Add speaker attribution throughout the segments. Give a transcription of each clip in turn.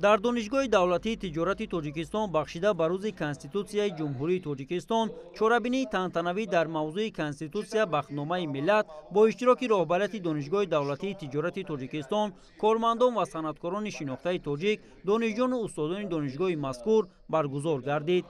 Speaker 1: Дар Донишгоҳи давлатии тиҷорати Тоҷикистон бахшида ба рӯзи Конститутсияи Ҷумҳурии Тоҷикистон чорабинии тантанавӣ дар мавзӯи Конститутсия бахтномаи миллат бо иштироки роҳбарияти Донишгоҳи давлатии тиҷорати Тоҷикистон, кормандон ва санъаткорони шинохтаи тоҷик, донишҷӯну устодони донишгоҳи мазкур баргузор гардид.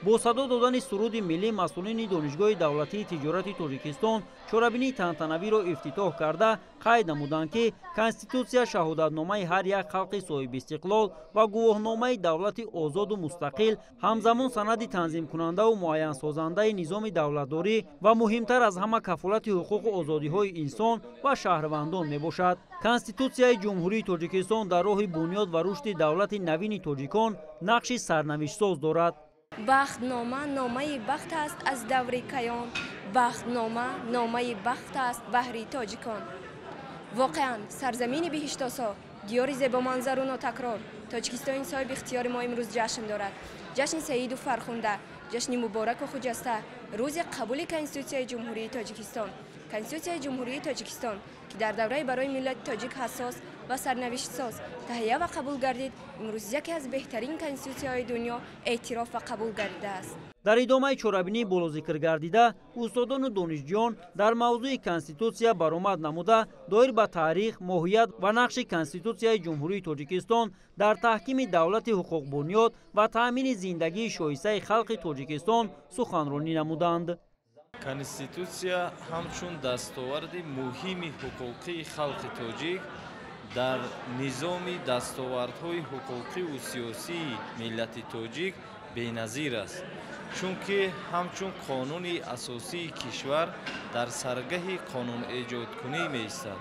Speaker 1: Бо садо додани суруди миллӣ масъулини Донишгоҳи давлатии тиҷорати Тоҷикистон чорабинии тантанавиро ифтитоҳ карда қайд намуданд, ки Конститутсия шаҳодатномаи ҳар як халқи соҳибистиқлол ва гувоҳномаи давлати озоду мустақил, ҳамзамон санади танзимкунандаву муайянсозандаи низоми давлатдорӣ ва муҳимтар аз ҳама кафолати ҳуқуқу озодиҳои инсон ва шаҳрвандон мебошад. Конститутсияи Ҷумҳурии Тоҷикистон дар роҳи бунёд ва рушди давлати навини тоҷикон нақши сарнавиштсоз дорад.
Speaker 2: Бахтнома номаи бахт аст аз даври каён, бахтнома номаи бахт аст баҳри тоҷикон. Воқеан, сарзамини биҳиштосо, диёри зебоманзару нотакрор, Тоҷикистони соҳиби ихтиёри мо имрӯз ҷашн дорад. Ҷашни саиду фархунда, ҷашни мубораку хуҷаста, рӯзи қабули Конститутсияи Ҷумҳурии Тоҷикистон. Конститутсияи Ҷумҳурии Тоҷикистон, ки дар давраи барои миллати тоҷик ҳассос ва сарнавиштсоз таҳия ва қабул гардид, имрӯз яке аз беҳтарин конститутсияҳои дунё эътироф ва қабул гардидааст.
Speaker 1: Дар идомаи чорабинии болозикр гардида устодону донишҷӯён дар мавзӯи Конститутсия баромад намуда, доир ба таърих, моҳият ва нақши Конститутсияи Ҷумҳурии Тоҷикистон дар таҳкими давлати ҳуқуқбунёд ва таъмини зиндагии шоистаи халқи Тоҷикистон суханронӣ намуданд.
Speaker 3: Конститутсия ҳамчун дастоварди муҳими ҳуқуқии халқи тоҷик дар низоми дастовардҳои ҳуқуқиву сиёсии миллати тоҷик беназир аст, чунки ҳамчун қонуни асосии кишвар дар саргаҳи қонунэҷодкунӣ меистад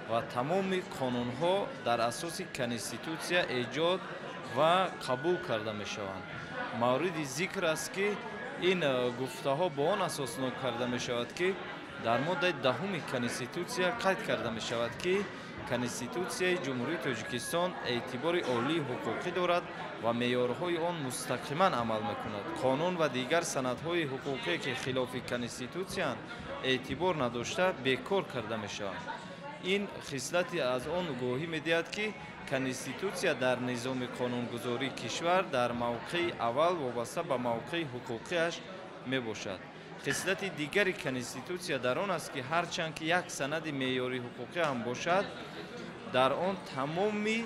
Speaker 3: ва тамоми қонунҳо дар асоси Конститутсия эҷод ва қабул карда мешаванд. Мавриди зикр аст, ки ин гуфтаҳо бо он асоснок карда мешавад, ки дар моддаи 10-уми Конститутсия қайд карда мешавад, ки Конститутсияи Ҷумҳурии Тоҷикистон эътибори олии ҳуқуқӣ дорад ва меъёрҳои он мустақиман амал мекунад. Қонун ва дигар санадҳои ҳуқуқие, ки хилофи Конститутсиянд, эътибор надошта бекор карда мешаванд. Ин хислати аз он гувоҳӣ медиҳад, ки Конститутсия дар низоми қонунгузории кишвар дар мавқеи аввал вобаста ба мавқеи ҳуқуқиаш мебошад. Хислати дигари Конститутсия дар он аст, ки ҳарчанд ки як санади меъёри ҳуқуқӣ ҳам бошад, дар он тамоми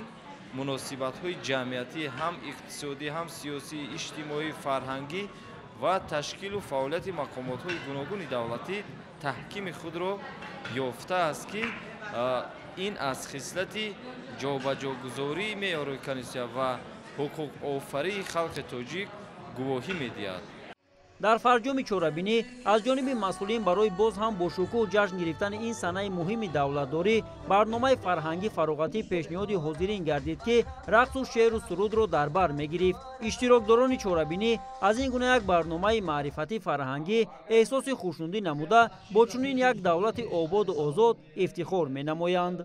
Speaker 3: муносибатҳои ҷамъиятӣ, ҳам иқтисодӣ, ҳам сиёсӣ, иҷтимоӣ, фарҳангӣ ва ташкилу фаъолияти мақомотҳои гуногуни давлатӣ таҳкими худро ёфтааст, ки ин аз хислати ҷобаҷогузории меъёрҳои Конститутсия ва ҳуқуқофарии халқи тоҷик гувоҳӣ медиҳад.
Speaker 1: Дар фарҷоми чорабинӣ аз ҷониби масъулин барои боз ҳам бошукӯҳ ҷашн гирифтани ин санаи муҳими давлатдорӣ барномаи фарҳангӣ фароғатӣ пешниҳоди ҳозирин гардид, ки рақсу шеъру сурудро дар бар мегирифт. Иштирокдорони чорабинӣ аз ин гуна як барномаи маърифатӣ фарҳангӣ эҳсоси хушнудӣ намуда, бо чунин як давлати ободу озод ифтихор менамоянд.